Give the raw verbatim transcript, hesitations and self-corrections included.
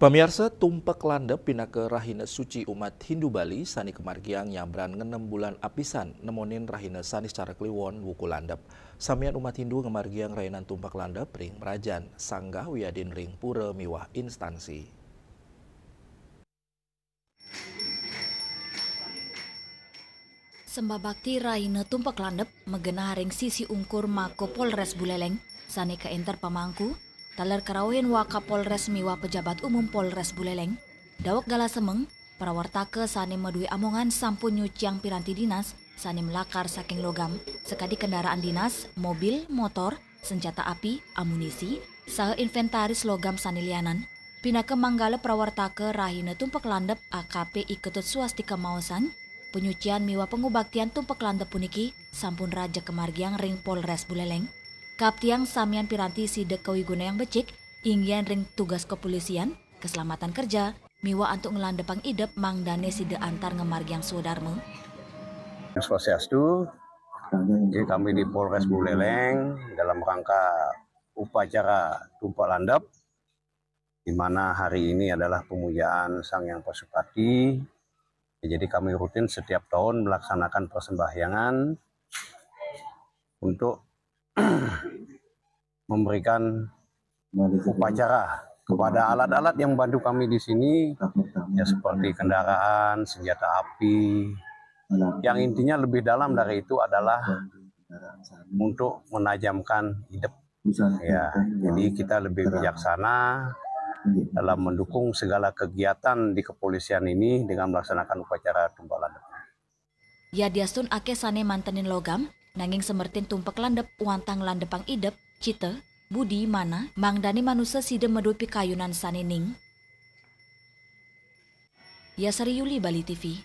Pamiarsa, Tumpek Landep pinaka rahina suci umat Hindu Bali sane kamargiang nyabran ngenem bulan apisan nemonin rahina Saniscara Kliwon wuku landep. Samian umat Hindu ngamargiang rahinan Tumpek Landep ring mrajan, sanggah wiadin ring pura miwah instansi. Sembah bakti rahina Tumpek Landep magenah ring sisi ungkur Mako Polres Buleleng sane kaenter pamangku, taler karauhin Wakapolres miwah Pejabat Umum Polres Buleleng. Daweg galah semeng, prawartaka sane madue amongan sampun nyuciang piranti dinas sane malakar saking logam, sakadi kendaraan dinas, mobil, motor, senjata api, amunisi, saha inventaris logam sane lianan. Pinaka manggala prawartaka rahina Tumpek Landep, A K P I Ketut Swastika maosang, panyucian miwah pangubaktian Tumpek Landep puniki sampun raja kamargiang ring Polres Buleleng. Kaaptiang samian piranti sida kawigunayang becik, inggian ring tugas kepolisian, keselamatan kerja, miwah antuk nglandepang idep mangdane sida antar ngamargiang swadarma. Swastiastu. Jadi, kami di Polres Buleleng dalam rangka upacara Tumpek Landep, di mana hari ini adalah pemujaan Sang Hyang Pasupati. Jadi, kami rutin setiap tahun melaksanakan persembahyangan untuk memberikan upacara kepada alat-alat yang bantu kami di sini, ya, seperti kendaraan, senjata api. Yang intinya lebih dalam dari itu adalah untuk menajamkan idep. Ya, jadi kita lebih bijaksana dalam mendukung segala kegiatan di kepolisian ini dengan melaksanakan upacara Tumpek Landep. Yadiastun akeh sane mantenin logam, nanging samertin Tumpek Landep wantah nglandepang idep, cita, budi, manah, mangdane manusa sida madue pikayunan sane ning. Yasari Yuli, Bali T V.